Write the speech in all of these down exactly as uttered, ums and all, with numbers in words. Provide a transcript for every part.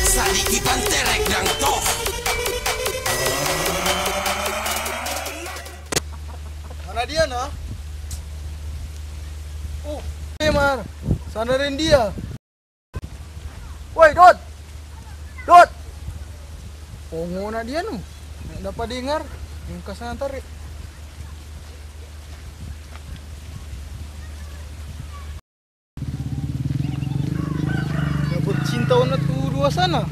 Sadiki panterek dang toh. Mana dia, nah? Oh, eh, Mar. Sana deng dia. Woi, Dot. Dot. Oh, ngona dia, no. Nek dapa dengar, yang ka sana tarik. Dapa cinta ona tu dua sana.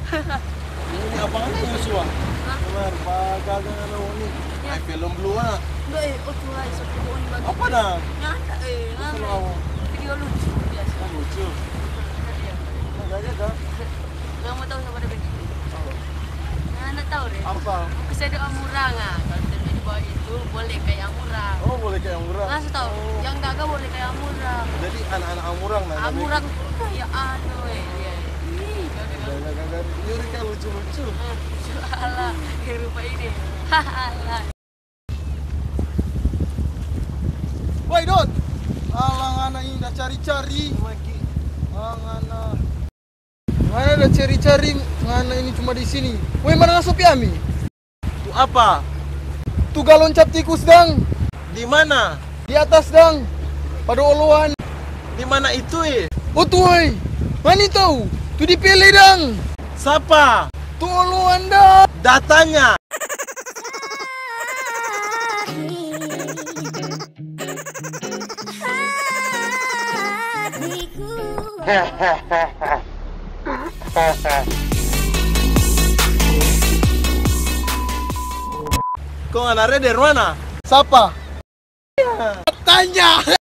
Ini apa ngana, Yosua? Hah? Mar, bagaga ngana ini. Ya. Ai, film blue, ah. Enggak, eh, oh, tuh, ai, satu pohon bagi. Apa, nah? Nyata, eh, apa? Video lucu biasa. Oh, lucu. Iya. Bagaga, kah? Nggak mau tahu siapa ada begitu. Apa? Nah, nggak tahu deh. Apa? Aku saya doa murah, nggak? Kalau terjadi bahwa itu, boleh kayak murah. Oh, boleh kayak murah. Nggak tahu. Oh. Yang gagal boleh kayak murah. Jadi anak-anak Amurang, nah, namanya. Amurang tuh kayak anu, eh, iya. Ih, gagal. Gagal, gagal. Ini orang kayak lucu-lucu. Eh, lucu, alah. Yang rupa ini. Alah. Woi, Dot. Alah, ngana ini da cari-cari. Lagi. Ah, ngana. Ngana da cari-cari, ngana ini cuma di sini. Woi, mana ngaso pi ami? Tu apa? Tu galon cap tikus dang. Di mana? Di atas dang. Pada oloan. Di mana itu, eh? Oh, tu, woi. Ngana tau? Tu di pele dang. Sapa? Tu oloan dang. Datanya. Kong, Anare dari mana? Sapa? Tanya.